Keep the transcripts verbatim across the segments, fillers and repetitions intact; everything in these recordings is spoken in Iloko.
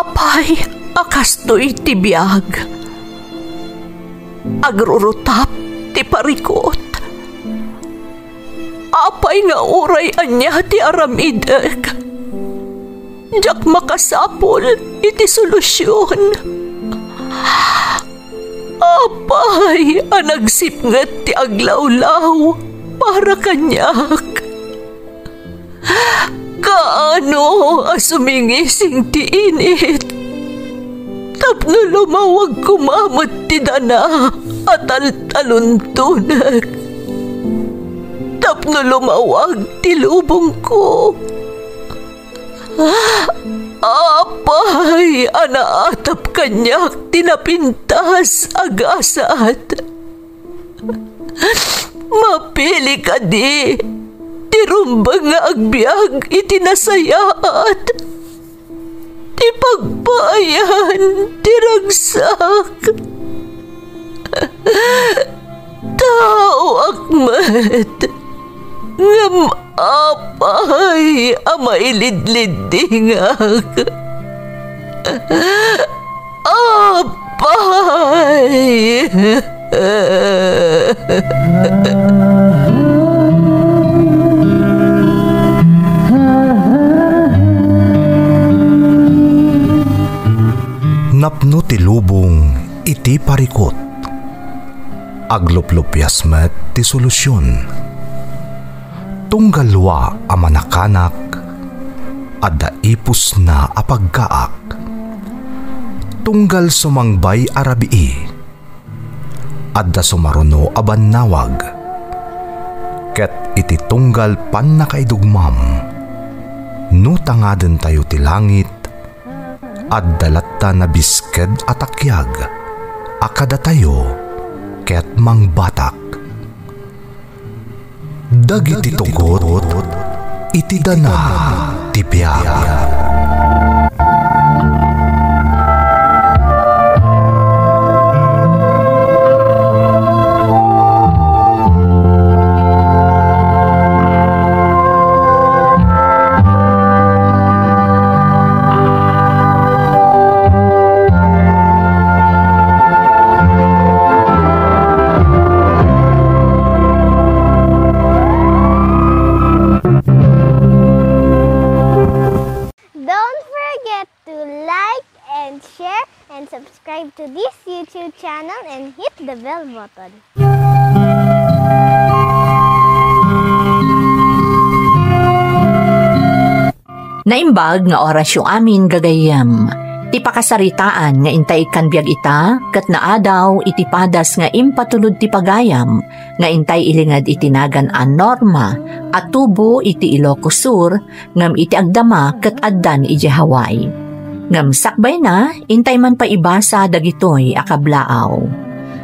Apay a kastoy ti biag? Agrurutap ti parikut. Apay nga uray ania ti aramidek, diak makasapul iti solusion. Apay a nagsipnget ti aglawlaw para kaniak? Kaano a sumingising ti init tapno lumawag koma met ti dana a taltaluntonek, tapno lumawag ti lubongko? Apay a naatap kaniak ti napintas a gasat? Mapili kadi ti rumbeng nga agbiag iti nasayaat, ti pagpaayan ti ragsak? Taoak met, ngem apay a mailidliddingak? Apay! Napno ti lubong iti parikut. Agluplupias met ti solusion. Tunggal lua a manakanak, adda ipusna a paggaak. Tunggal sumangbay a rabii, adda sumaruno a bannawag. Ket iti tunggal pannakaidugmam, no tangadentayo ti langit, adda latta nabisked a takiag a kadatayo ket mangbatak. Dagiti tugot iti dana ti biag. Don't forget to like and share and subscribe to this YouTube channel and hit the bell button. Naimbag nga orasyo amin, gagayyem. Ti pakasaritaan nga intay ikkan biag ita, ket naadaw iti padas nga impatulod ti pagayam, nga intay ilinged iti nagan a Norma, a tubo iti Ilocos Sur, ngem iti agdama ket addan idiay Hawaii. Ngem sakbayna, intay man pay ibasa dagitoy a kablaaw.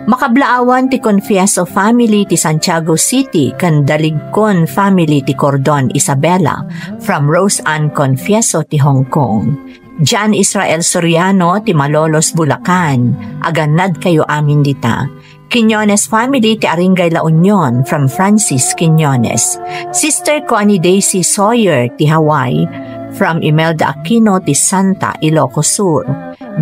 Makablaawan ti Confieso family ti Santiago City ken Daligcon family ti Cordon, Isabela, from Rose Ann Confieso ti Hong Kong. John Israel Soriano ti Malolos, Bulacan, agannadkayo amin dita. Quiñones family ti Aringay, La Union, from Francis Quiñones. Sister ko a ni Daisy Sawyer ti Hawaii, from Imelda Aquino ti Santa, Ilocos Sur.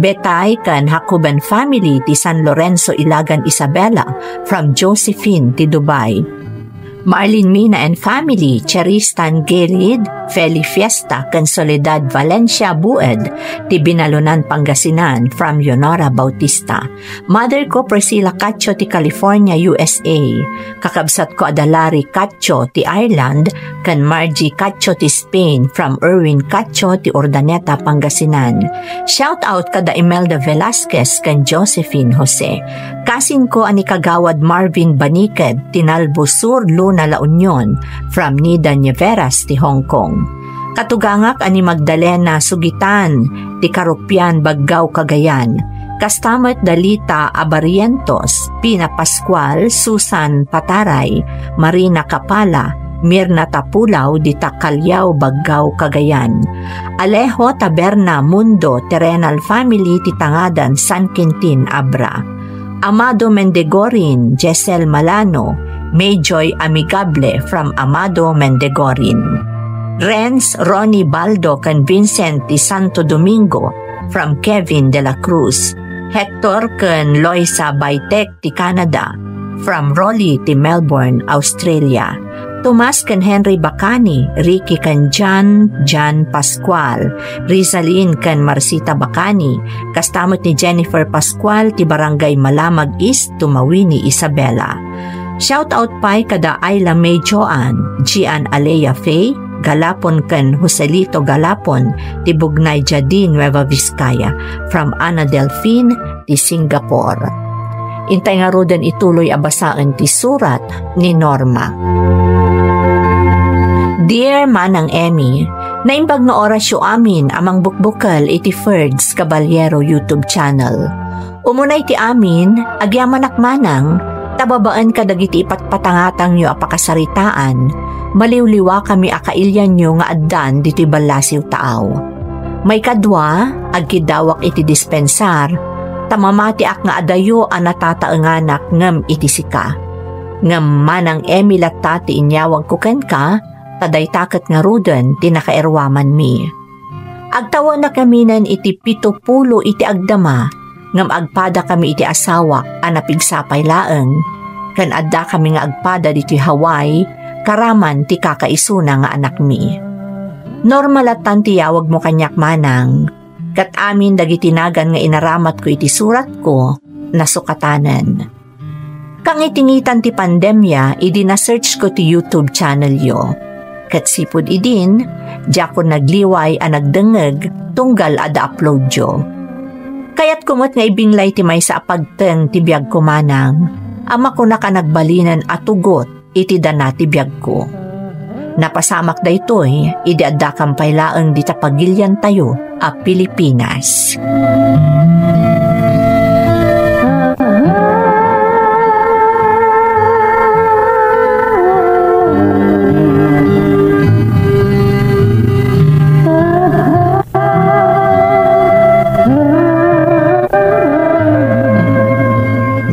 Betay ken Jacoben family ti San Lorenzo, Ilagan, Isabela, from Josephine ti Dubai. Marlene Mina and family, Cheristan Gelid, Feli Fiesta, ken Soledad Valencia Bued, ti Binalonan, Pangasinan, from Leonora Bautista. Mother ko, Priscilla Cacho, ti California, U S A. Kakabsat ko a da Larry Cacho, ti Ireland, ken Margie Cacho, ti Spain, from Erwin Cacho, ti Urdaneta, Pangasinan. Shout out kada Imelda Velasquez ken Josephine Jose. Cousin ko a ni Kagawad Marvin Baniked, ti Nalbo Sur, Luna, La Union, from Nida Nieveras, ti Hong Kong. Katugangak a ni Magdalena Sugitan, ti Karupian, Baggao, Cagayan. Kasta met da Lita Abarientos, Pina Pascual, Susan Pataray, Marina Capala, Mirna Tapulaw, dita Callao, Baggao, Cagayan. Alejo Taberna Mundo, Terrenal family ti Tangadan, San Quintin, Abra. Amado Mendegorin, Jessel Malano, Mayjoy Amigable from Amado Mendegorin. Renz, Ronnie Baldo ken Vincent ti Santo Domingo, from Kevin de la Cruz, Hector ken Loisa Baitek ti Canada, from Rolly ti Melbourne, Australia, Tomas ken Henry Bacani, Ricky ken John, John Pascual, Rizalin ken Marcita Bacani, kasta met ni Jennifer Pascual ti Barangay Malamag East, Tumawini, Isabela. Shout out pay kada Ayla May Joan, Gian Alea Faye Galapon ken Joselito Galapon ti Bugnay Jadin, Nueva Vizcaya, from Ana Delfin ti Singapore. Intay ngaruden ituloy a basaen ti surat ni Norma. Dear Manang Emmy, naimbag nga orasyo amin a mangbukbukel iti Ferds Caballero YouTube channel. Umuna iti amin, agyamanak manang, ta babaen kadagiti ipatpatangatangyo a pakasaritaan, maliwliwakami a kailianyo nga addan ditoy ballasiw taaw. Maikadua, agkiddawak iti dispensar, ta mamatiak nga adayo a natataenganak ngem iti sika. Ngem Manang Emmy latta ti inyawagko kenka, ta dayta ket ngaruden ti nakairwamanmi. Agtawennak ngaminen iti pito pulo iti agdama, ngem agpadakami iti asawak a napigsa pay laeng, ken addakami nga agpada ditoy Hawaii, karaman ti kakaisuna nga anakmi. Norma lattan ti yawagmo kaniak manang, ket amin dagiti nagan nga inaramatko iti suratko, nasukatanen. Kangitingitan ti pandemia idi na-search ko ti YouTube channelyo. Ket sipud idin, diakon nagliway a nagdengngeg tunggal adda uploadyo. Kayatko met nga ibinglay ti maysa a pagteng ti biagko manang, a makunak a nagbalinen a tugot iti dana ti biagko. Napasamak daytoy idi addakam pay laeng dita pagiliantayo a Pilipinas.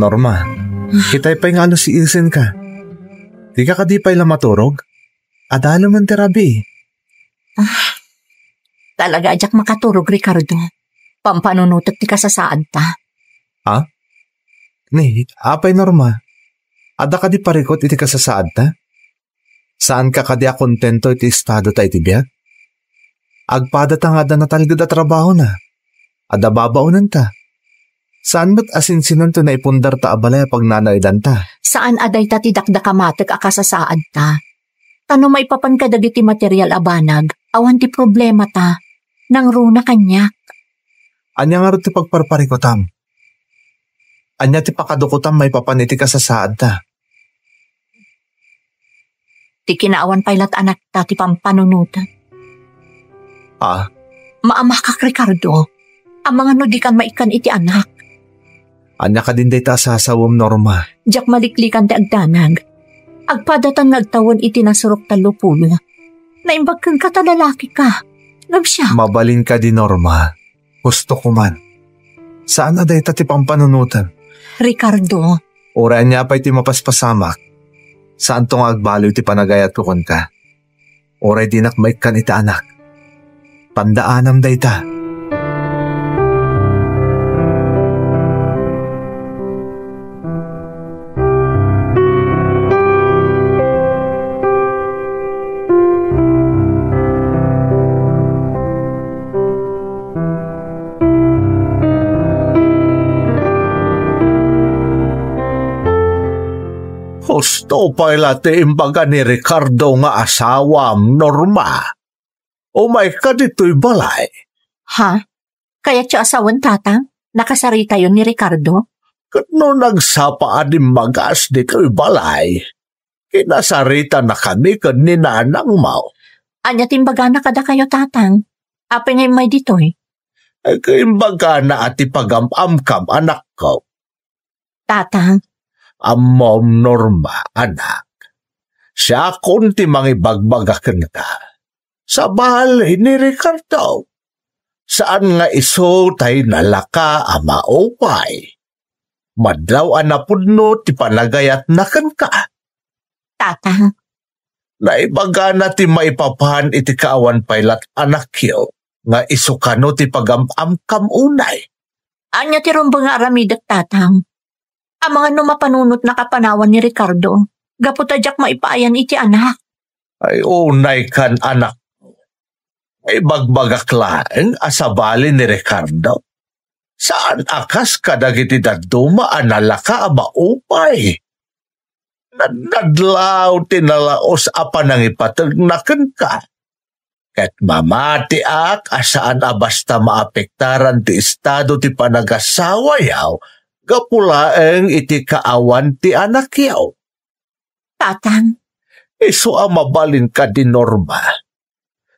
Norma, kitay pay nga alusiisenka. Dika kadi pay la maturog? Adalemen ti rabii. Ah, talaga a diak makaturog, Ricardo. Pampanunotek ti kasasaadta. Ha? Ni, apay Norma? Adda kadi parikut iti kasasaadta? Saanka kadi a kontento iti estado ta iti biag? Agpadata nga adda natalged a trabahona. Adda babaonenta. Saan met a sinsinan ti naipundarta a balay a pagnanaedanta. Saan a dayta ti dakdakamatek a kasasaadta. Ta no maipapan kadagiti material a banag, awan ti problemata. Nangruna kaniak. Ania ngarud ti pagparparikutam? Ania ti pakadukotam maipapan iti kasasaadta? Ti kinaawan pay la't anakta ti pampanunotek. Ah? Maamakak, Ricardo. Amangan no dikan maikkan iti anak. Ania kadin dayta a sasawem, Norma? Diak maliklikan ti agdanag. Agpadatan nga agtawen iti nasurok tallo pulo. Naimbag kenka ta lalakika. Ngem siak. Mabalin kadi, Norma. Gusto ko man. Saan a dayta ti pampanunotem. Ricardo. Uray ania pay ti mapaspasamak, saanto nga agbaliw ti panagayatko kenka. Uray dinak maikkan iti anak. Tandaanam dayta. Husto pay la ti imbaga ni Ricardo nga asawam, Norma. Umayka ditoy balay. Ha? Kayatyo a sawen, Tatang? Nakasaritayon ni Ricardo? Ket no nagsapa a dimmagas ditoy balay, kinasaritanakami ken ni nanangmo. Ania ti imbagana kadakayo, Tatang? Apay nga immay ditoy? Ay, imbagana a ti pagam-amkam, anakko. Tatang. Ammom, Norma, anak. Siakon ti mangibagbaga kenka. Sabali ni Ricardo. Saan nga isu tay nalaka a maupay. Madlaw a napudno ti panagayatna kenka. Tatang. Naibagana ti maipapan iti kaawan pay la't anakyo. nga isu kano ti pagam-amkam unay. Ania ti rumbeng nga aramidek, Tatang? Amangan no mapanunotnak a panawan ni Ricardo, gapu ta diak maipaayan iti anak. Ay, unay kan, anak. Ibagbagak laeng a sabali ni Ricardo. Saan a kas kadagiti dadduma a nalaka a maupay. Nadnadlaw ti nalaos a panangipategna kenka. Ket mamatiak a saan a basta maapektaran ti estado ti panagasawayo gapu laeng iti kaawan ti anakyo. Tatang. Isu a mabalin kadi, Norma.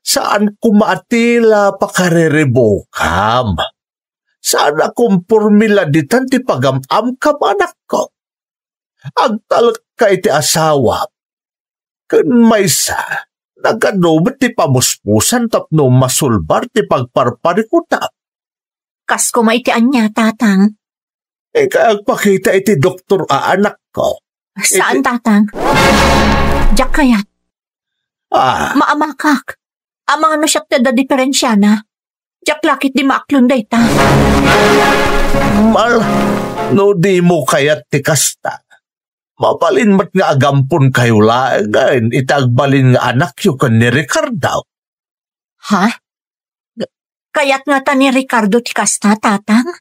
Saan koma a tila pakariribukam. Saan a komporme la ditan ti pagam-amkam, anakko. Agtalekka iti asawam. Ken maysa, nagadu met ti pamuspusan tapno masulbar ti pagparparikutam. Kas koma iti ania, Tatang? Ika agpakita iti doktor a anakko. Saan, iti Tatang. Diak kayat. Ah. Maamakak. Amangan no siak ti adda diferensiana. Diak la ketdi maaklon dayta. Mal, no dimo kayat ti kasta, mabalin met nga agamponkayo laengen iti agbalin nga anakyo ken ni Ricardo. Ha? Kayat ngata ni Ricardo ti kasta, Tatang?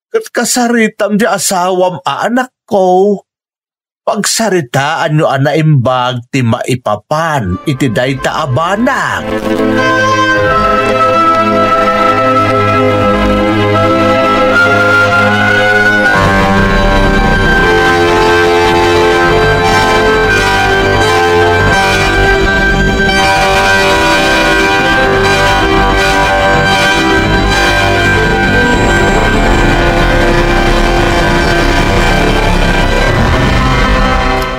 Ket kasaritam ti asawam a anakko. Pagsaritaanyo a naimbag ti maipapan iti dayta a banag.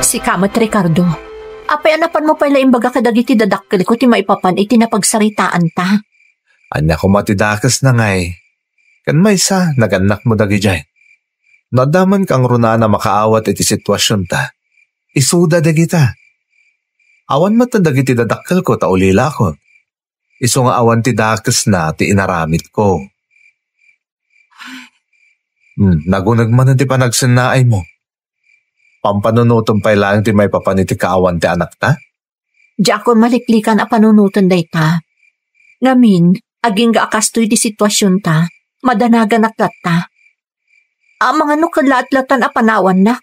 Sika met, Ricardo. Apay a napanmo pay la imbaga kadagiti dadakkelko ti maipapan iti napagsaritaanta? Ania koma ti dakesna ngay? Ken maysa, nagannakmo dagidiay. No adda man kangrunaan a makaawat iti situasionta, isuda dagita. Awan met dagiti dadakkelko ta ulilakon. Isu nga awan ti dakesna ti inaramidko. Hmm, naguneg manen ti panagsennaaymo. Pampanunotem pay laeng ti maipapan iti kaawan ti anakta? Diakon maliklikan a panunoten dayta. Ngamin, agingga a kastoy ti situasionta, madanaganak latta. Amangan no kalatlatan a panawanna,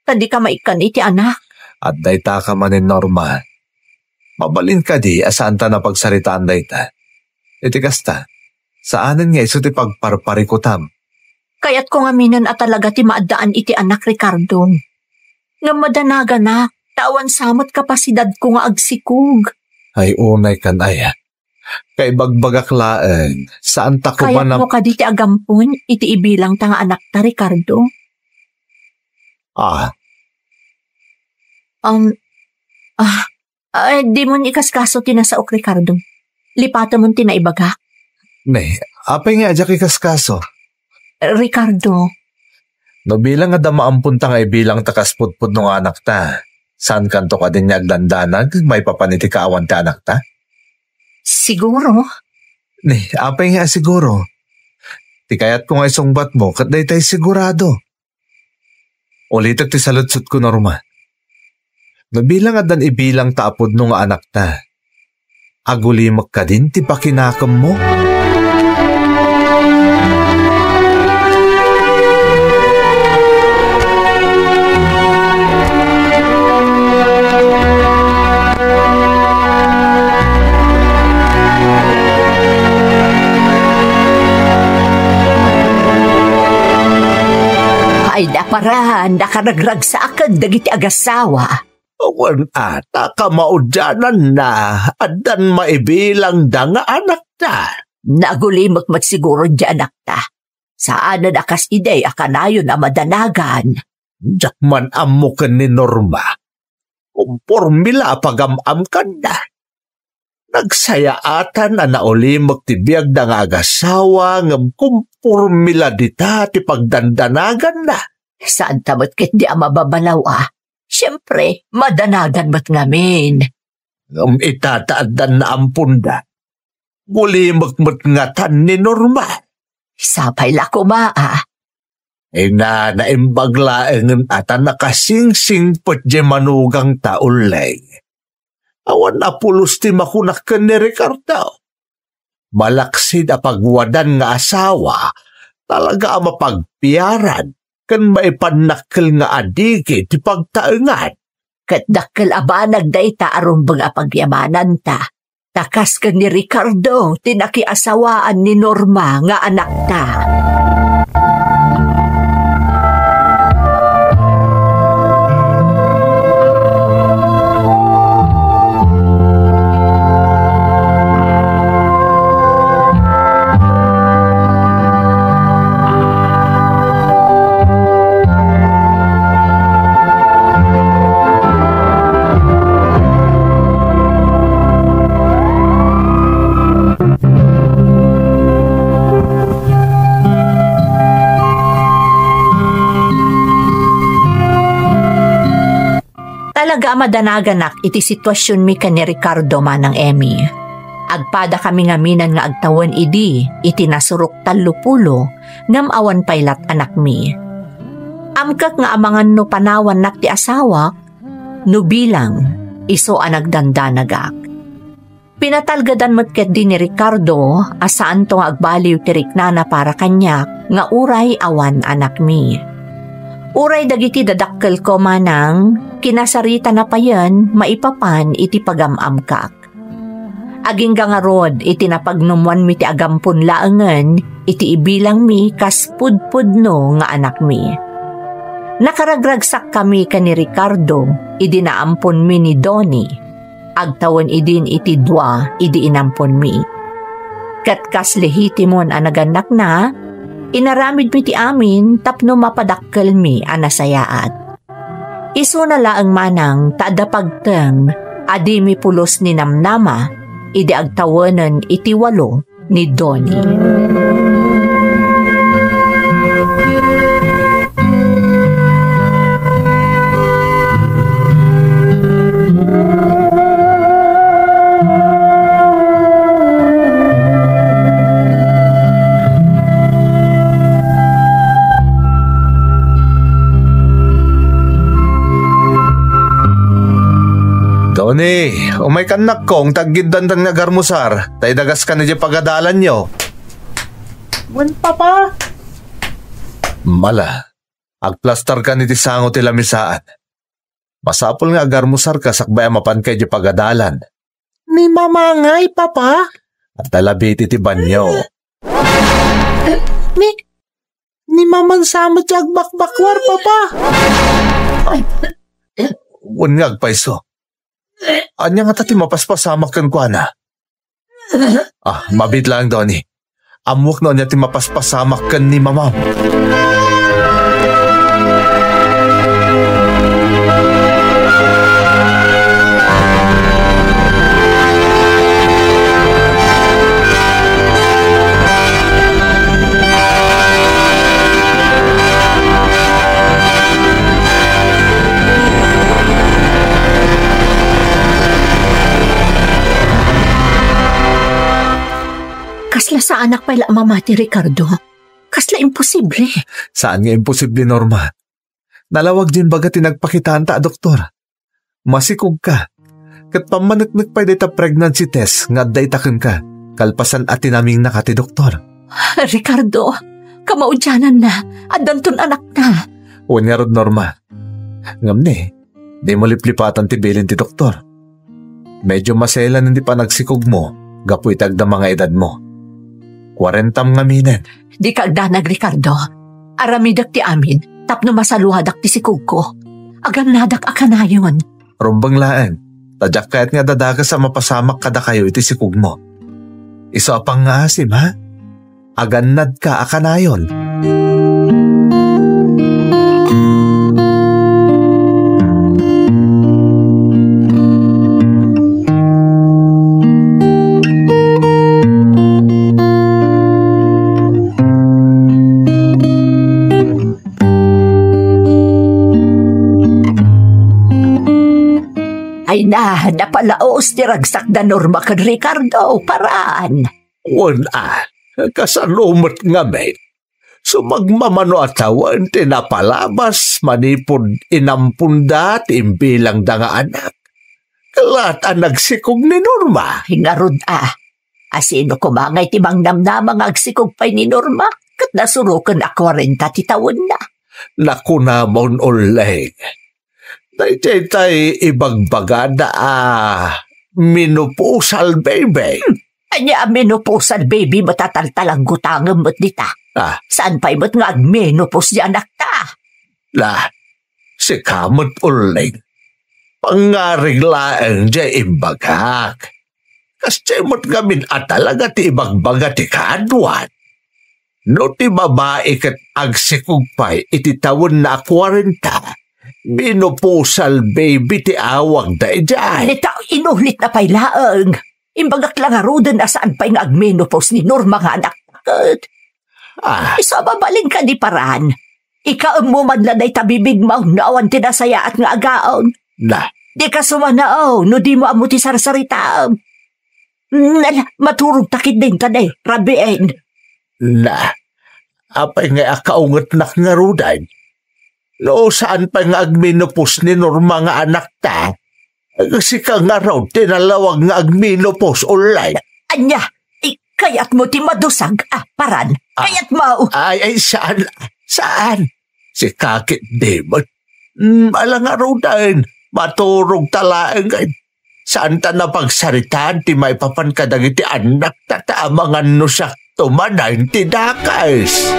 ta dika maikkan iti anak. Adda itaka manen, Norma. Mabalin kadi a saanta napagsaritaan dayta? Iti kasta, saanen nga isu ti pagparparikutam. Kayatko ngaminen a talaga ti maaddaan iti anak, Ricardo. Ngem madanaganak, ta awan sa met kapasidadko nga agsikog. Ay, unay kan aya. Kaibagbagak laeng, saanta koma Kayatmo kadi ti agampon iti ibilangta nga anakta, Ricardo? Ah. Um, ah, ah, dimon ikaskaso ti nasaok, Ricardo. Lipatemon ti naibagak. Ne, apay nga diak ikaskaso? Ricardo. No bilang adda maamponta nga ibilangta kas pudpudno nga anakta, saankanto kadin nga agdandanag maipapan iti kaawan ti anakta? Siguro. Ne, apay nga siguro? Ti kayatko nga isungbatmo, ket daytay sigurado. Ulitek ti saludsodko, Norma. No bilang addan ibilangta a pudno nga anakta, agulimek kadin ti pakinakemmo? Ay, naparan, nakaragragsaken dagiti agasawa. Wen a, ta kamaudiananna, addan maibilangda nga anakta. Nagulimek met siguro di anakta. Saanen a kas idi a kanayon a madanagan. Diak man ammo ken ni Norma. Komporme la a pagam-amkanna. Nagsayaatan a naulimek ti biagda nga agasawa ngem komporme la dita ti pagdandanaganna. Saanta met ketdi a mababalaw a. Siempre, madanagan met ngamin. Ngem ita ta addan naamponda. Gulimek met ngatan ni Norma. Sapay la koma a. Ina, naimbag laengen a ta nakasingsingpet diay manugangta, ulleng. Awan a pulos ti makunak ken ni Ricardo. Malaksid a pagwadan nga asawa, talaga a mapagpiaran ken maipannakkel nga adigi ti pagtaengan. Ket dakkel a banag dayta a rumbeng a pagyamananta. Ta kas ken ni Ricardo ti nakiasawaan ni Norma nga anakta. Talaga a madanaganak iti situasionmi ken ni Ricardo, Manang Emmy. Agpadakami ngamin nga agtawen idi iti nasurok tallopulo ngem awan pay lat anakmi. Amkek nga amangan no panawannak ti asawak, no bilang, isu a nagdandanagak. Pinatalgedan met ketdi ni Ricardo a saanto nga agbaliw ti riknana para kaniak nga uray awan anakmi. Uray dagiti dadakkelko manang, kinasaritana payen maipapan iti pagam-amkak. Agingga ngarud iti napagnumoanmi ti agampon laengen iti ibilangmi kas pudpudno nga anakmi. Nakaragragsakkami ken ni Ricardo idi naamponmi ni Donnie. Agtawen idin iti dua idi inamponmi. Ket kas lehitimon a nagannakna, inaramidmi ti amin tapno mapadakkelmi a nasayaat. Isuna laeng manang ta adda pagteng a dimi pulos ni namnama idi agtawenen iti walo ni Donnie. Donnie, umay kan, nakkong, ta aggiddantan nga agarmusar, ta idagaska idiay pagadalanyo. Wen, Papa. Mala, agplastarkan iti sango ti lamisaan. Masapul nga agarmusarka sakbay a mapanka idiay pagadalan. Ni Mama ngay, Papa? Adda labi iti banyo. Ni, ni Maman sa met ti agbakbakuar, Papa. Wen nga agpayso. Ania ngata ti mapaspasamak kenkuana? Ah, mabiit laeng, Donnie. Ammoak no ania ti mapaspasamak ken ni Mamam. Kasla saanak pay la a mamati, Ricardo. Kasla imposible. Saan nga imposible, Norma. Nalawag diay imbaga ti nagpakitaanta a doktor. Masikogka. Ket pammaneknek pay dayta pregnancy test nga adda ita kenka, kalpasan a tinamingnaka ti doktor. Ricardo, kamaudiananna, addanton anakna. Wen ngarud, Norma. Ngem ni, dimo liplipatan ti bilin ti doktor. Medyo maselan ti panagsikogmo gapu iti agdama nga edadmo. Kuarentam ngaminen. Dika agdanag, Ricardo. Aramidek ti amin tapno masaluadak ti sikogko. Agannadak a kanayon. Rumbeng laeng, ta diak kayat nga dadagas a mapasamak kadakayo iti sikogmo. Isu a pangngaasim, ha? Agannadka a kanayon. Ay na, napalaos ti ragsak da Norma ken Ricardo, paraan. Wen a, kasano met ngamin? Sumagmamano a tawen ti napalabas manipud inamponda ti imbilangda nga anak. Ket laat a nagsikog ni Norma. Ay, ngarud a. Asino koma ngay ti mangnamnama nga agsikog pay ni Norma? Ket nasuroken a kuarenta ti tawenna. Nakunamon, Ulleng. Daytoy tay ibagbagada a menopausal baby. Hmm. Ania a menopausal baby met a taltalanggutangem met dita? Ah. Saan pay met nga agmenopause ti anakta? La, sika met, Ulleng. Pangngarig laeng diay imbagak. Kasdiay met ngamin a talaga ti ibagbaga ti kaaduan. No ti babai ket agsikog pay iti tawenna a kuarenta, menopausal baby ti awagda idiay. Dita, inulitna pay laeng. Imbagak la ngaruden a saan pay nga agmenopause ni Norma nga anakta ket. Ah. Isu a mabalin kadi, Paran. Ikaemmo man la dayta bibigmo no awan ti nasayaat nga agaon. Na. Dika sumanao no dimo ammo ti sarsaritaem. Nala, maturogta ketdin ta, rabiin. Na, apay ngay a kaungetnak ngaruden? No saan pay nga agmenopause ni Norma nga anakta, sika ngarud ti nalawag nga agmenopause, Ulleng. Ania, i-, kayatmo ti madusag, ah, Paran? Ah. Kayatmo? Ay, ay, saan, saan? Sika ketdi met. Mm, ala ngaruden, maturogta laeng. Saanta a pagsaritaan ti maipapan kadagiti annakta ta amangan no siak tumanen ti dakes.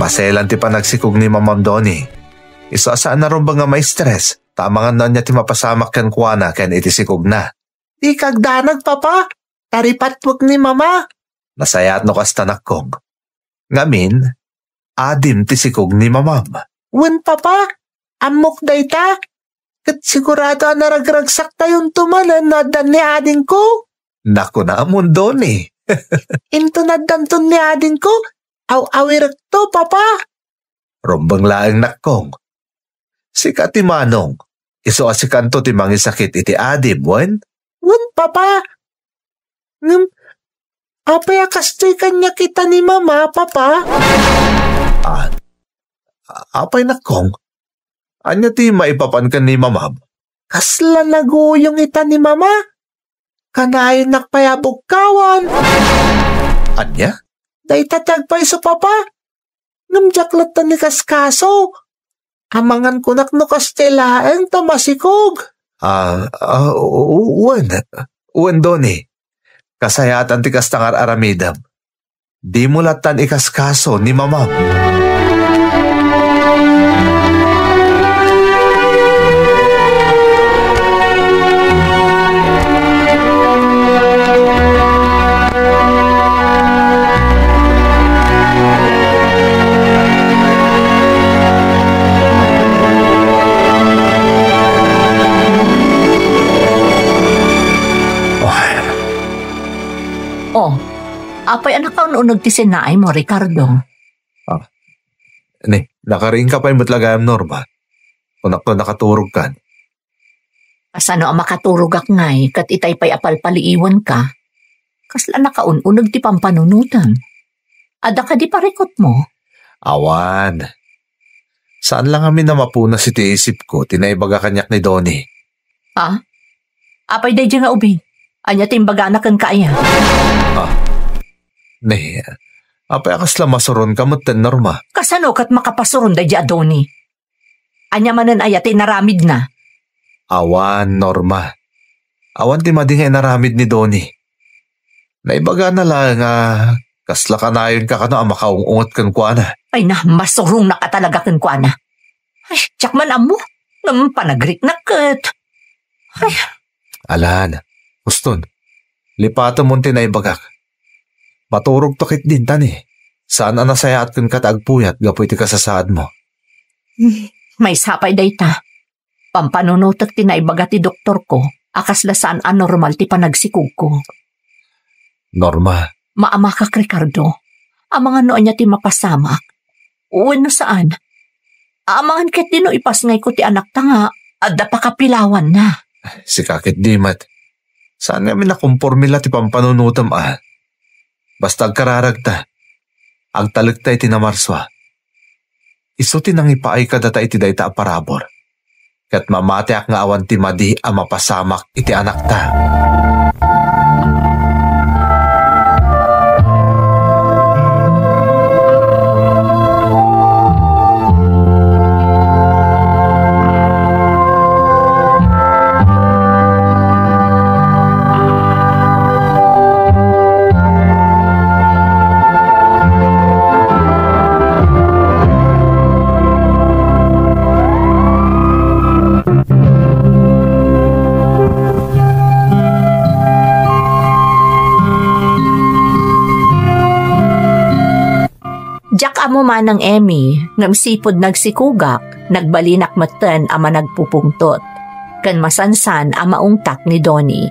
Maselan ti panagsikog ni Mamam Donny. Isu a saan a rumbeng nga ma-stress, ta amangan no ania ti mapasamak kenkuana ken iti sikogna. Dika agdanag, Papa. Taripatwek ni Mama. Nasayaat no kasta, nakkong. Ngamin, adim ti sikog ni Mamam. Wen, Papa, ammok dayta. Ket sigurado a naragragsaktayon manen no addan ni adingko. Nakunamon, Donny. Inton addanton ni adingko, aw-awirekto, Papa. Rumbeng laeng, nakkong. Sika ti manong, isu a sikanto ti mangisakit iti adim, wen? Wen, Papa. Ngem, apay a kastoy kaniak ita ni Mama, Papa? Ah, apay, nakkong? Ania ti maipapan ken ni Mamam? Kasla naguyong ita ni Mama. Kanayon pay a bukkawan. Ania? Dayta ti agpayso, Papa. Ngem diak latta nikaskaso. Amangan kunak no kasta laeng ta masikog. Ah, ah, u-, u-, wen. Wen, Donny. Kasayaatan ti kasta nga ar-aramidem. Dimo lattan ikaskaso ni Mamam. Oh, apay a nakaun-uneg ti sinaaymo, Ricardo? Ah, ni, nakariingka pay met la gayam, Norma. Kunak no nakaturogkan. Kasano a makaturogak ngay ket itay pay a palpaliiwanka? Kasla nakaun-uneg ti pampanunotem. Adda kadi parikutmo? Awan. Saan la ngamin a mapunas iti isipko ti naibaga kaniak ni Donny. Ha? Apay daydiay nga ubing? Ania ti imbagana kenka aya? Ah. Ni, apay a kasla masuronka metten, Norma? Kasano ket makapasuron daydiay a Donny? Ania manen aya ti inaramidna? Awan, Norma. Awan ti madi nga inaramid ni Donny. Naibagana laeng a kasla kanayonka kano a makaung-unget kenkuana. Ay na, masurongnak a talaga kenkuana. Ay, diak man ammo. Ngem panagriknak ket. Ay. Alan, huston. Lipatemon ti naibagak. Maturogto ketdin ta ni. Saan a nasayaat kenka ti agpuyat gapu iti kasasaadmo. Maysa pay dayta. Pampanunotek ti naibaga ti doktorko a kasla saan a normal ti panagsikogko. Normal. Maamakak, Ricardo. Amangan no ania ti mapasamak. Wenno saan. Amangan ketdi no ipasngayko ti anakta nga adda pakapilawanna. Sika ketdi met. Saan nga minakomporme la ti pampanunotem a. Basta agkararagta, agtalekta iti namarsua. Isu ti nangipaay kadata iti dayta a parabur. Ket mamatiak nga awan ti madi a mapasamak iti anakta. Diak ammo manang, Emmy, ngem sipud nagsikogak, nagbalinak metten a managpupungtot, ken masansan a maungtak ni Donnie.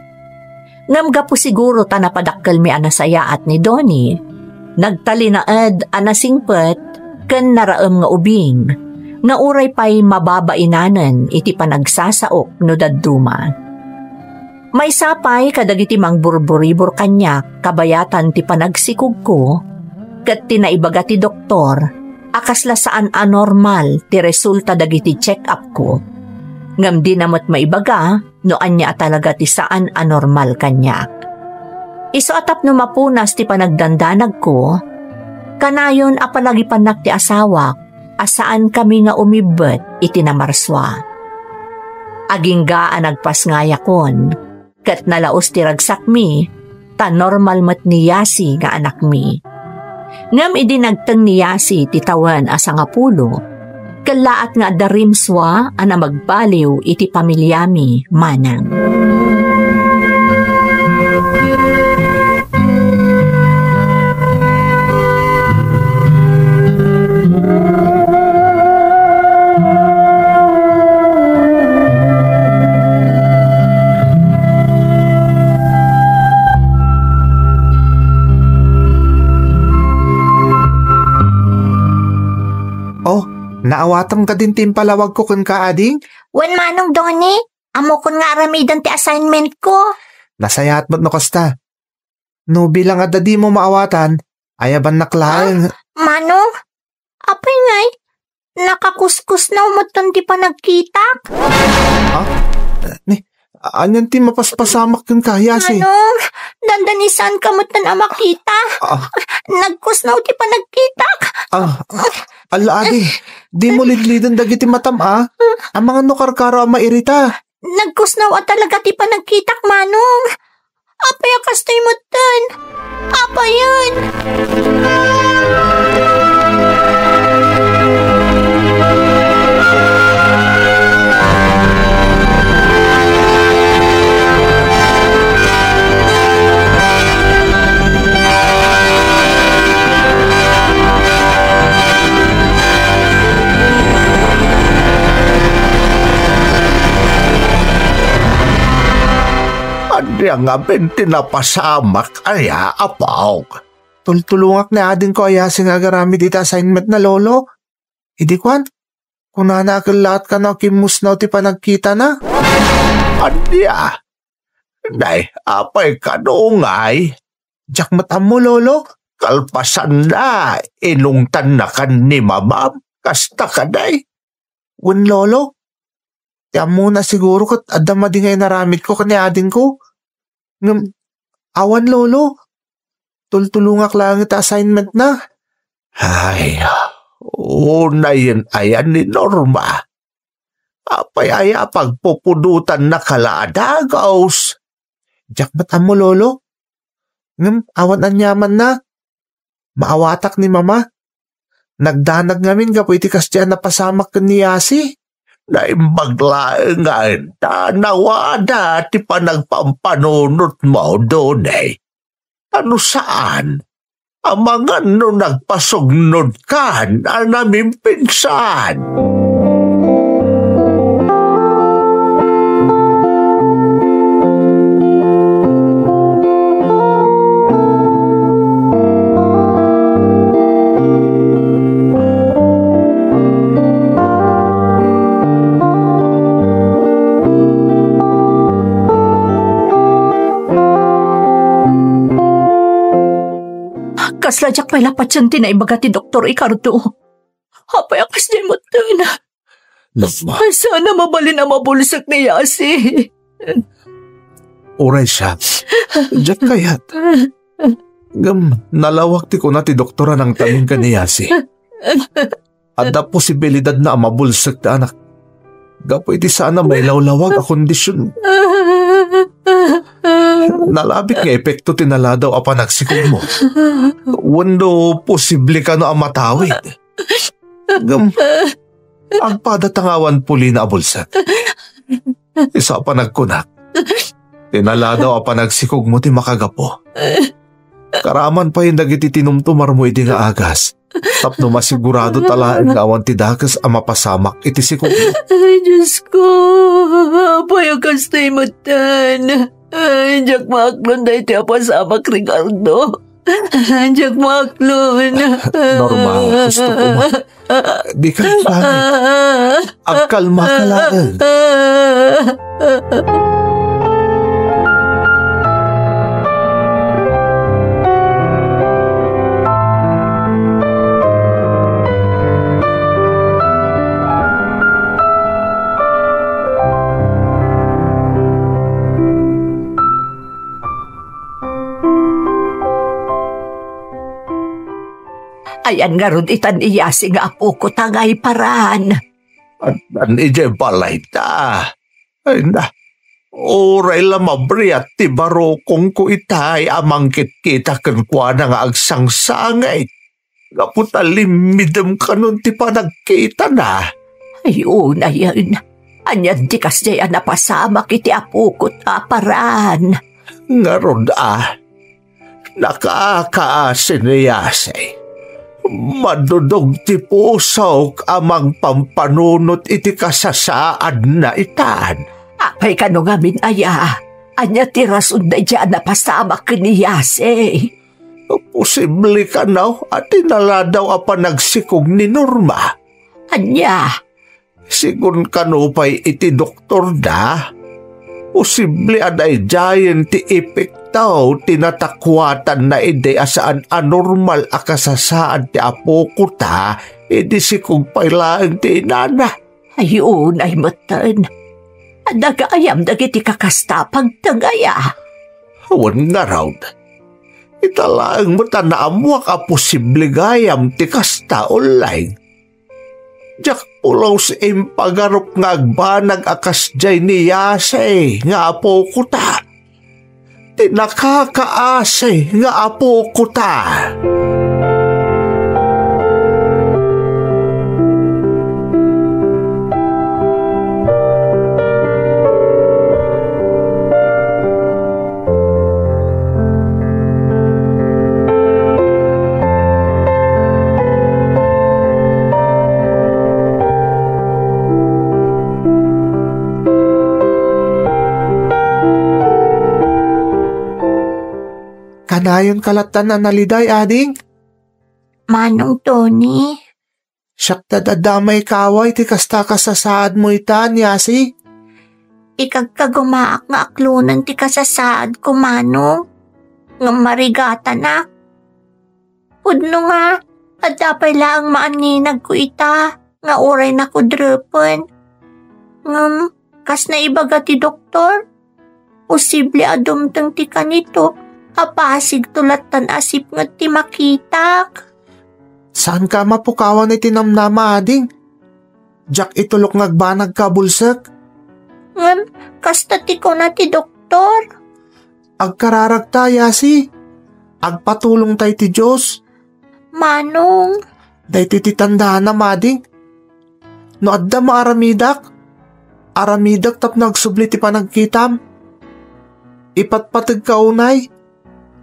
Ngem gapu siguro ta napadakkelmi a nasayaat ni Donnie, nagtalinaed a nasingpet ken naraem nga ubing, nga uray pay mababainanen iti panagsasaok no dadduma. Maysa pay kadagiti mangburburibor kaniak kabayatan ti panagsikogko, ket ti naibaga ti doktor a kasla saan a normal ti resulta dagiti check-upko. Ngem dina met maibaga no ania a talaga ti saan a normal kaniak. Isu a tapno mapunas ti panagdandanagko, kanayon a palagipannak ti asawak a saankami nga umibbet iti namarsua. Agingga a nagpasngayakon, ket nalaus ti ragsakmi, ta normal met ni Yasi nga anakmi. Ngem idi nagteng ni Yasi ti tawen a sangapulo, kellaat nga adda rimsua a namagbaliw iti pamiliami manang. Oh, naawatam kadin ti impalawagko kenka, ading? Wen, Manong Donnie, ammokon nga aramiden ti assignment ko. Nasayaat met no kasta. No bilang adda dimo maawatan, ayabannak laeng. Ah, Manong, apay ngay, nakakuskusnaw metten ti panagkitak. Ah? Ni, anian ti mapaspasamak kenka, Yasi? Manong, dandanisanka metten a makita. Ah. Nagkusnaw ti panagkitak. Ah, ala adi, dimo lidliden dagiti matam a. Amangan no karkaro a mairita. Nagkusnaw a talaga ti panagkitak, Manong. Apay a kastoy metten? Apayen? Ania ngamin ti napasamak aya, Apok? Tultulongak ni adingko a Yasi nga agaramid iti assignment na, Lolo. Idi kuan, kunana a kellaat kano a kimmusnaw ti panagkitana. Ania? Nay, apay kano ngay? Diak met ammo, Lolo. Kalpasanna, inungtannakan ni Mamam. Kasta kadi? Wen, Lolo. Ti ammona siguro ket adda madi nga inaramidko ken ni adingko. Ngem, awan, Lolo. Tultulongak laeng iti assignment na. Ay, unayen aya ni Norma. Apay aya a pagpupudotanna kala a dagus? Diak met ammo, Lolo. Ngem awan aniamanna. Maawatak ni Mama. Nagdanag ngamin gapu iti kasdi a napasamak ken ni Yasi. Naimbag laeng nga enta nawada ti panagpampanunotmo, Donnie. Ta no saan, Amangan no nagpasugnodkan a namimpinsan. Kasla diak pay la patien ti naibaga ti Doktor Ricardo. Apay a kasdiay metten? Norma. Ay, saan a mabalin a mabulsek ni Yasi? Uray siak, diak kayat. Ngem nalawag ti kuna ti doktor a nangtamin ken ni Yasi. Adda posibilidadna a mabulsek ti anak gapu iti saan a mailawlawag a kondisyon. Nalabit nga epekto ti naladaw a panagsikogmo. Wenno posible kano a matawid. Ngem, agpada ta nga awan pulina a bulsek. Isu a panagkunak, ti naladaw a panagsikogmo ti makagapu. Karaman pay dagiti tinumtumarmo idi nga agas, tapno masigurado ta laeng nga awan ti dakes a mapasamak iti sikogmo. Ay, Diyos ko, apay a kastoy metten? Ay, diak maaklon daytoy a pasamak, Ricardo. Diak maaklon. Norma, gusto ko ma-, di ka ipangit. Agkalma ka laeng. Ayan ngarud itan ni Yasi nga apokota nga iparan. Addan idiay balayta. Ay na, uray la mabriat ti barukongko itay a mangkitkita kenkuana nga agsangsangit. Gapu ta limmidem kanon ti panagkitana. Ay, unayen. Anian ti kasdiay a napasamak iti apokot a paran? Ngarud a, nakakaasi ni Yasi. Madudog ti pusok a mangpampanunot iti kasasaadna itan. Apay kano ngamin aya? Ania ti rason daydiay a napasamak ken ni Yasi? Posible kano a ti naladaw a panagsikog ni Norma? Ania? Sigun kano pay iti doktorda, posible a daydiayen ti epekto ti natakuatanna idi a saan a normal a kasasaad ti apokota idi sikog pay laeng ti inana. Ay, unay metten. Adda gayam dagiti kakasta a pagteng aya? Wen ngarud, ita laeng met a naammuak a posible gayam ti kasta, ulleng. Diak pulos impagarup nga agbanag a kasdiay ni Yasi nga apokota. Ti nakakaasi nga apokota. Kanayon ka lattan a naliday, ading? Manong Tony? Siak ti adda maikaway ti kasta kasasaadmo ita, Yasi. Ikagkagumaak nga aklonen ti kasasaadko, Manong. Ngem marigatanak. Pudno nga, adda pay laeng maaninagko ita nga uray nakudrepen. Ngem, kas naibaga ti doktor, posible a dumteng ti kanito a pasigto lattan a sipnget ti makitak. Saanka a mapukawan iti namnama, ading? Diak itulok nga agbanagka a bulsek. Ngem, kasta ti kuna ti doktor. Agkararagta, Yasi. Agpatulongta iti Dios. Manong. Daytoy ti tandaanna, ading. No adda maaramidak, aramidek tapno agsubli ti panagkitam. Ipatpategka unay.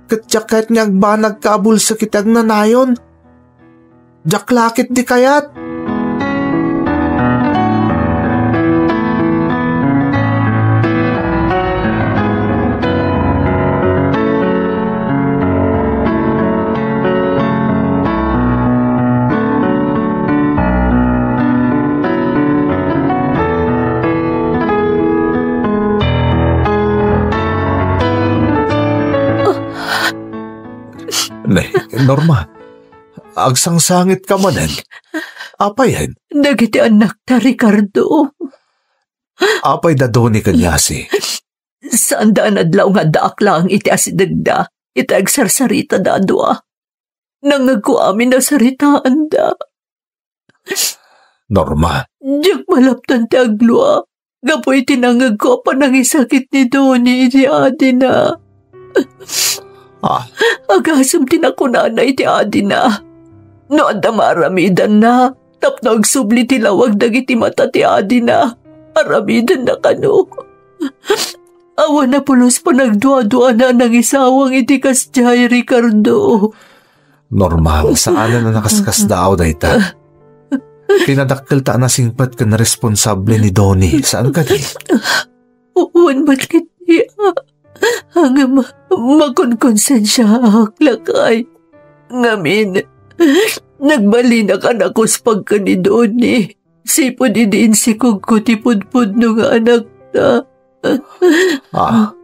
ket diak kayat nga agbanagka a bulsek iti agnanayon. Diak la ketdi kayat. Ne, Norma, agsangsangitka manen. Apayen? Dagiti annakta, Ricardo. Apay da Donnie ken Yasi? Saanda a nadlaw nga addaak laeng iti asidegda, iti agsarsaritada a dua. Nangngegko amin a saritaanda. Norma. Diak malaptan ti aglua gapu iti nangngegko a panangisakit ni Donnie iti adina. Ah. Agasem ti nakunana iti adina. No adda maaramidanna tapno agsubli ti lawag dagiti mata ti adina, aramidenna kano. Awan a pulos panagduaduana a nangisawang iti kasdiay, Ricardo. Normal, saanen a nakaskasdaaw dayta. Pinadakkelta a nasingpet ken responsable ni Donnie, saan kadi? Wen met ketdi, a, ngem makonkonsensiaak, lakay. Ngamin, nagbalinak a nakuspag ken ni Donnie. Sipud idi insikogko ti pudpudno nga anakta. Ah.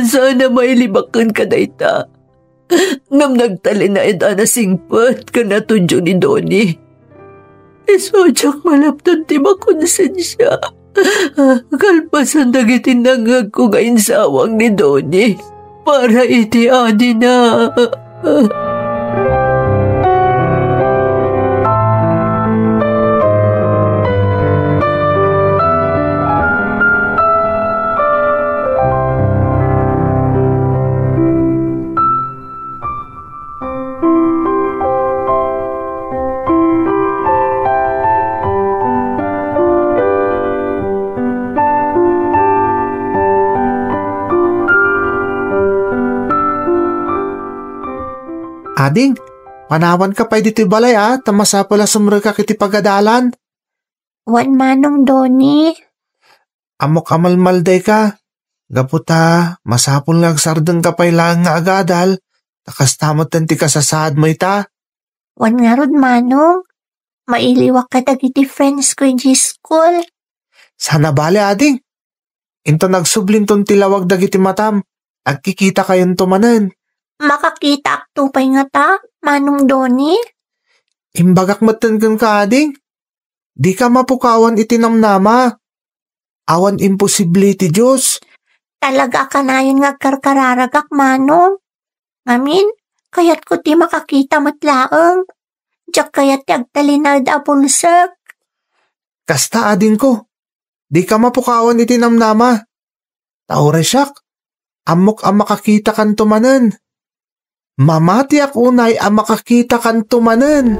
Saan a mailibak kenka dayta. Ngem nagtalinaed a nasingpet ken natudio ni Donnie. Isu diak malaptan ti makonsensia. Kalpasan dagiti nangngegko nga insawang ni Donnie para iti adina. Ading, panawanka pay ditoy balay a, ta masapul a sumrekak iti pagadalan. Wen, Manong Donnie. Ammok a malmaldayka, gapu ta masapul nga agsardengka pay laeng nga agadal, ta kasta met ti kasasaadmo ita. Wen ngarud, Manong, mailiwak kadagiti friends ko idiay school. Saan a bale, ading. Inton agsublinton ti lawag dagiti matam, agkikitakayonto manen. Makakitaakto pay ngata, Manong Donnie? Imbagak metten kenka, ading. Dika mapukawan iti namnama. Awan imposible iti Dios. Talaga a kanayon nga agkarkararagak, Manong. Ngamin, kayatko ti makakita met laeng. Diak kayat ti agtalinaed a bulsek. Kasta, adingko, dika mapukawan iti namnama. Ta uray siak, ammok a makakitakanto manen. Mamatiak unay a makakitakanto manen.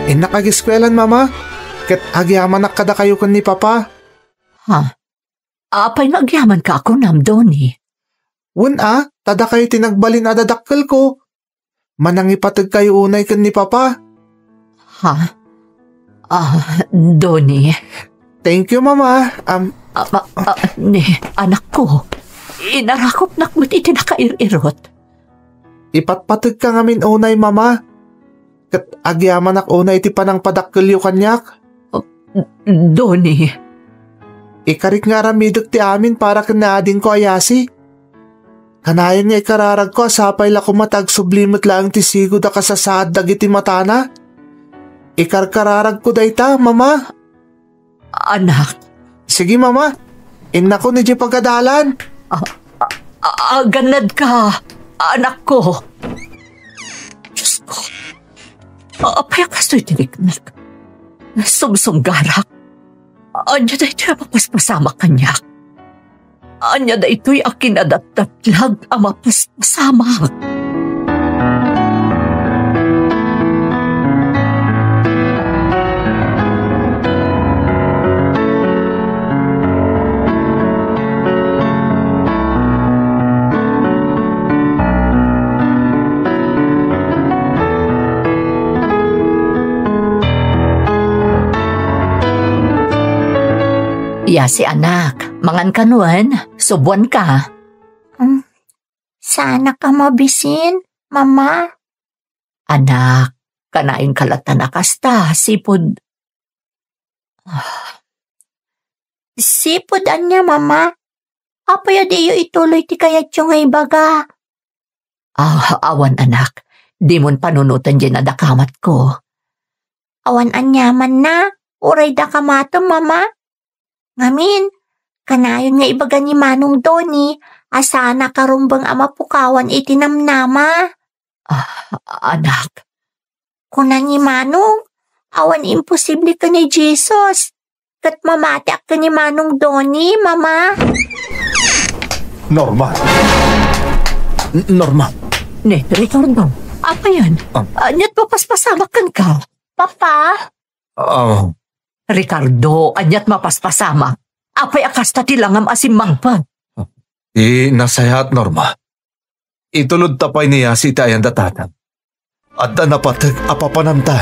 Innak ageskuelan, Mama, ket agyamanak kadakayo ken ni Papa. Ha? Apay nga agyamanka a kunam, Donnie? Wen a, ta dakayo ti nagbalin a dadakkelko. Manangipategkayo unay ken ni Papa. Ha? Ah, Donnie. Thank you, Mama. Am, Ah, ah, ah, ni, anakko, inarakopnak met iti nakair-irot. Ipatpategka ngamin unay, Mama. Ket agyamanak unay iti panangpadakkelyo kaniak. Oh, Donnie. Ikarik nga aramidek ti amin para ken ni adingko a Yasi. Kanayon nga ikararagko a sapay la koma ta agsubli met laeng ti sigud a kasasaad dagiti matana. Ikarkararagko dayta, Mama. Anak. Sige, Mama. Innakon idiay pagadalan. Ah, ah, ah, agannadka, anakko. Diyos ko. Ah, apay a kastoy ti riknak? Sumsumgarak. Ania daytoy a mapaspasamak kaniak? Ania daytoy a kinadatdatlag a mapaspasamak? Yasi, anak, mangan ka wen, subuan ka. Hmm, saanak a mabisin, Mama. Anak, kanayon ka latta a kasta, sipud, ah. Sipud ania, Mama? Apay a diyo ituloy ti kayatyo nga ibaga? Ah, awan, anak. Dimon panunoten diay nadakamatko. Awan aniamanna, uray dakamatko, Mama. Ngamin, kanayon nga ibaga ni Manong Donny a saanka rumbeng a mapukawan iti namnama. Ah, anak. Kuna ni Manong, awan imposible ken ni Jesus. Ket mamatiak ken ni Manong Donny, Mama. Norma. N-, Norma. Ne, Ricardo, apay aya? Ah. Ania't mapaspasamak kenka? Papa? Ah. Ricardo, ania't mapaspasamak? Apay a kasta ti langam a simmangpet? Ti nasayaat, Norma. Itulodta pay ni Yasi iti ayan da tatang. Adda napateg a papananta.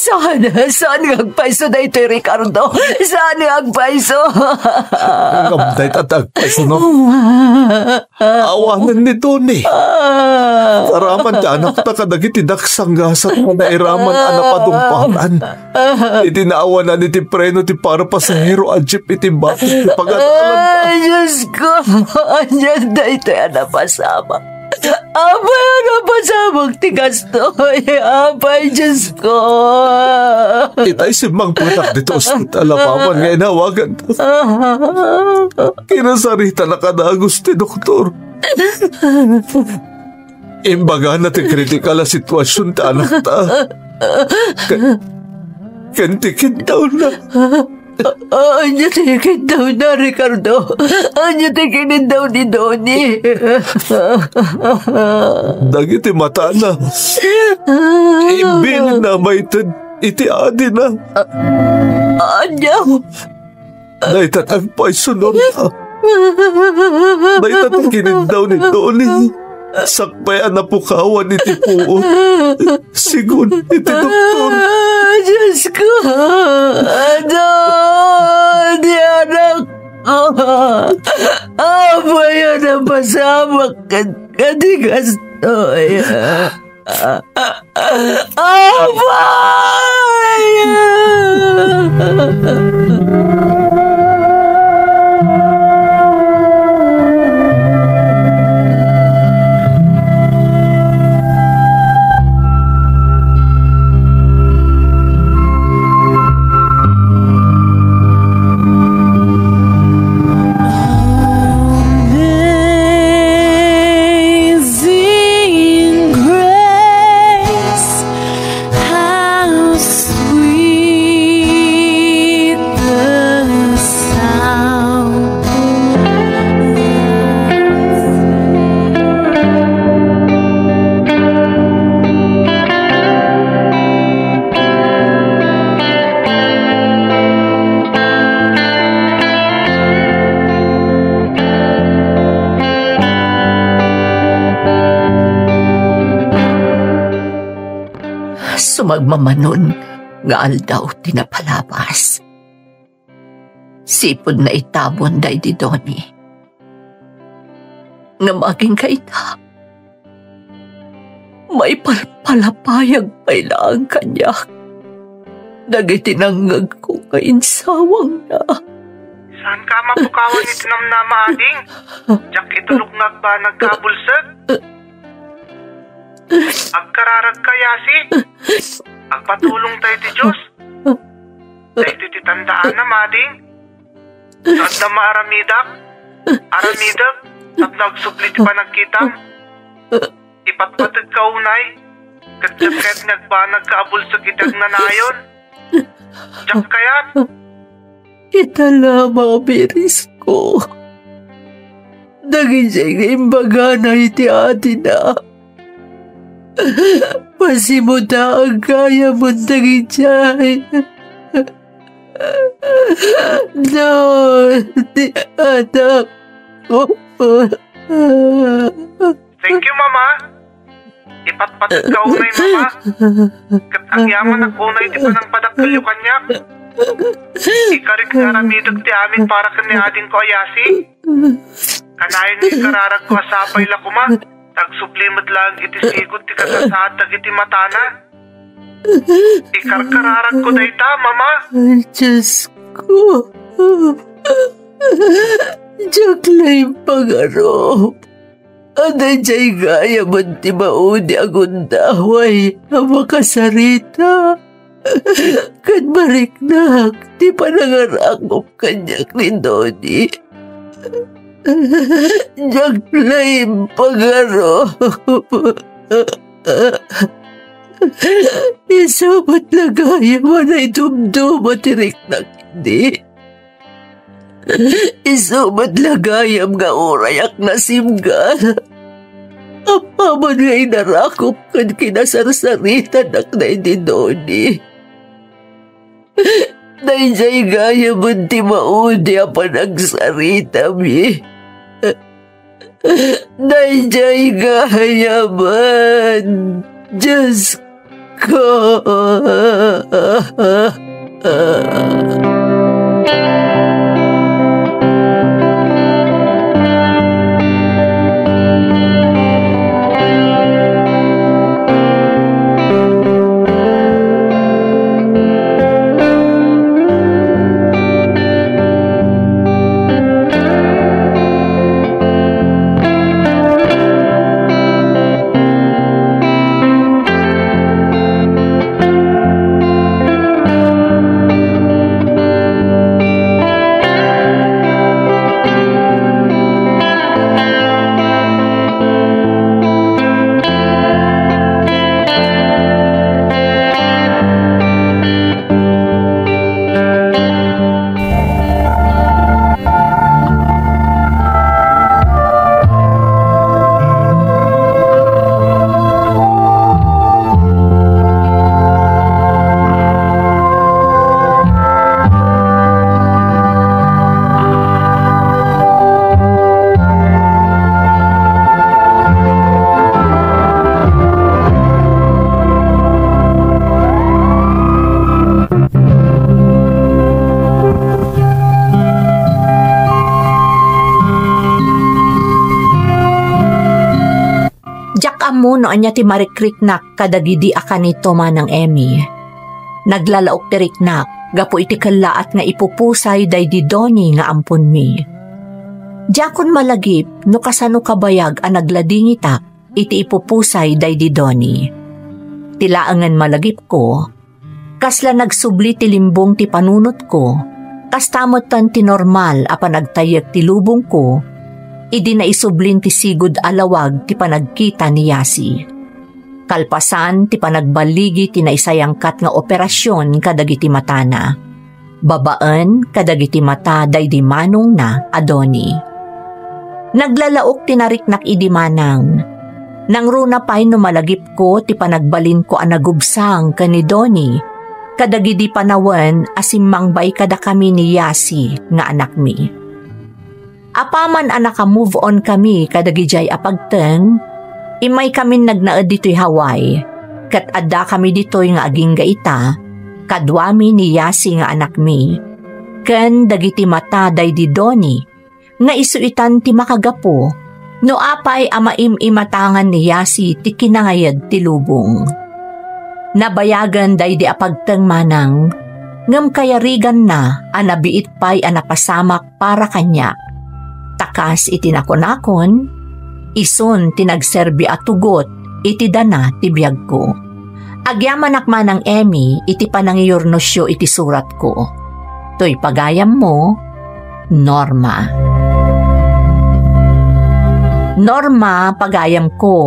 Saan, saan nga agpayso daytoy, Ricardo? Saan nga agpayso? Ngem dayta ti agpayso, no? Awanen ni Donny. Aramid ti anakta kadagiti daksanggasat nga nairaman a napadungparan. Iti naawanan iti preno ti para pasahero a jeep iti batok ti pagadalan. Ay, Diyos ko! Ania daytoy a napasamak? Apay a napasamak ti kastoy? Apay, Diyos ko! Itay simmangpetak ditoy ospital a paman nga inawagan. Kinasaritan a kadagus ti doktor. Imbagana ti kritikal a situasion ti anakta. Ken, ken ti kiddawna. Ania ti kiddawna, Ricardo? Ania ti kiniddaw ni Donny? Dagiti matana, imbilinna a maited iti adina. Ania? Dayta ti agpayso, Norma. Dayta ti kiniddaw ni Donny. Sakbay a napukawan iti puot. Sigun iti doktor. Ah, Diyos ko! Donny, anak ko! Apay a napasamak ken, ken ti kastoy? Apay! Amazing grace, how sweet the sound. Sumagmamano nga aldaw ti napalabas. Sipud naitabon daydi Donny. Ngem agingga ita, maipalpalapayag pay laeng kaniak dagiti nangngegko nga insawangna. Saanka a mapukawan iti namnama, ading? Diak itulok nga agbanag ka a bulsek. Agkararagka, Yasi. Agpatulongta iti Dios. Daytoy ti tandaanam, ading. No adda maaramidak, aramidek, tapno agsubli ti panagkitam. Ipatpategka unay, ket diak kayat nga agbanagka a bulsek iti agnanayon. Diak kayat. Ita la, Mami Risco. Dagidiay nga imbagana iti adina. Pasimuda gayam dagidiay. No, ti anak ko. Thank you, Mama. Ipatpategka unay, Mama. Ket agyamanak unay ti panangpadakkelyo kaniak. Ikarik nga aramidek ti amin para ken ni adingko a Yasi. Kanayon nga ikararagko a sapay la koma, ta agsubli met laeng iti sigud ti kasasaad dagiti matana. Ikarkararagko dayta, Mama. Ay, Diyos ko. Diak la impangaro. Adda idiay gayam ti maudi a gundaway a makasarita. Ket mariknak ti panangarakop kaniak ni Doni. Diak la impangaro. Isu met la gayam a naidumduma ti riknak idi. Isu met la gayam nga uray ak nasimga. Apaman nga inarakop ken kinasarsaritanak daydi Doni. Daydiay gayam ti maudi a panagsaritami. Daydiay gayam, Diyos ko. Diak ammo no ania ti marikriknak kadagidi a kanito, Manang Emmy. Naglalaok ti riknak gapu iti kellaat nga ipupusay daydi Doni nga amponmi. Diakon malagip no kasano kabayag a nagladingitak iti ipupusay daydi Doni. Ti laengen malagipko, kasla nagsubli ti limbong ti panunotko, kasta metten ti normal a panagtayyek ti lubongko idi naisublin ti sigud a lawag ti panagkita ni Yasi. Kalpasan ti panagballigi ti naisayangkat nga operasion kadagiti matana, babaen kadagiti mata daydi manongna a Doni. Naglalaok ti nariknak idi, Manang. Nangruna pay no malagipko ti panagbalinko a nagubsang ken ni Doni kadagidi panawen a simmangbay kadakami ni Yasi nga anakmi. Apaman a naka-move on kami kadagidiay a pagteng, immaykamin nagnaed ditoy Hawaii, ket addakami ditoy nga agingga ita, kaduami ni Yasi nga anakmi, ken dagiti mata daydi Doni nga isu itan ti makagapu no apay a maim-imatangan ni Yasi ti kinangayed ti lubong. Nabayagen daydi a pagteng, Manang, ngem kayariganna a nabiit pay a napasamak para kaniak. Ta kas iti nakunakon, isun ti nagserbi a tugot iti dana ti biagko. Agyamanak manang Emmy iti panangiyurnosyo iti suratko. Toy pagayammo, Norma. Norma, pagayamko,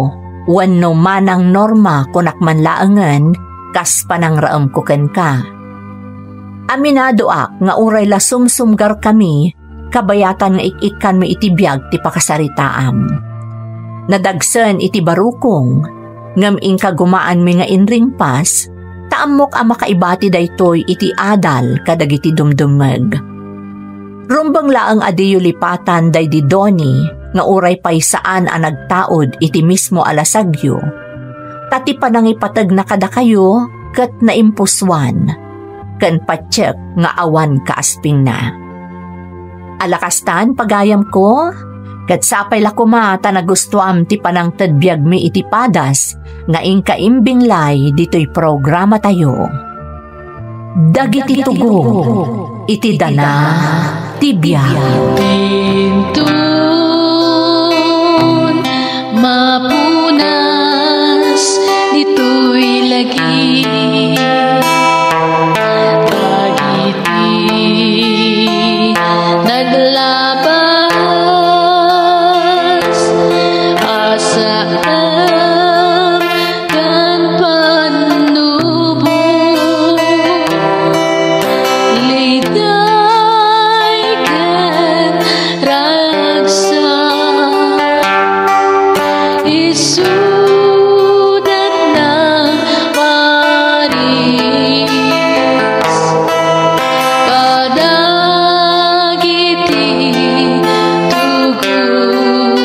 wenno manang Norma kunak man laengen, kas panangraemko kenka. Aminadoak nga uray la sumsumgarkami, kabayatan nga ik-ikkanmi iti biag ti pakasaritaam. Nadagsen iti barukong, ngem inkagumaanmi nga inringpas, ta ammok a makaibati daytoy iti adal kadagiti dumdummeg. Rumbeng laeng a diyo lipatan daydi Donnie nga uray pay saan a nagtaud iti mismo a lasagyo, ta ti panangipategna kadakayo ket naimpusuan, ken patiek nga awan kaaspingna. Ala kastan, pagayamko, ket sapay la koma ta nagustuam ti panangted biagmi iti padas nga inka imbinglay ditoy programatayo. Dagiti tugong iti dana ti biag. Inton mapunas ditoy lagi, dagiti naglabas a saan ken pannubo, liday ken ragsak, isuda nang paris kadagiti tugot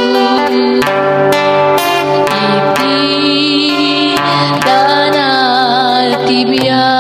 iti dana ti biag.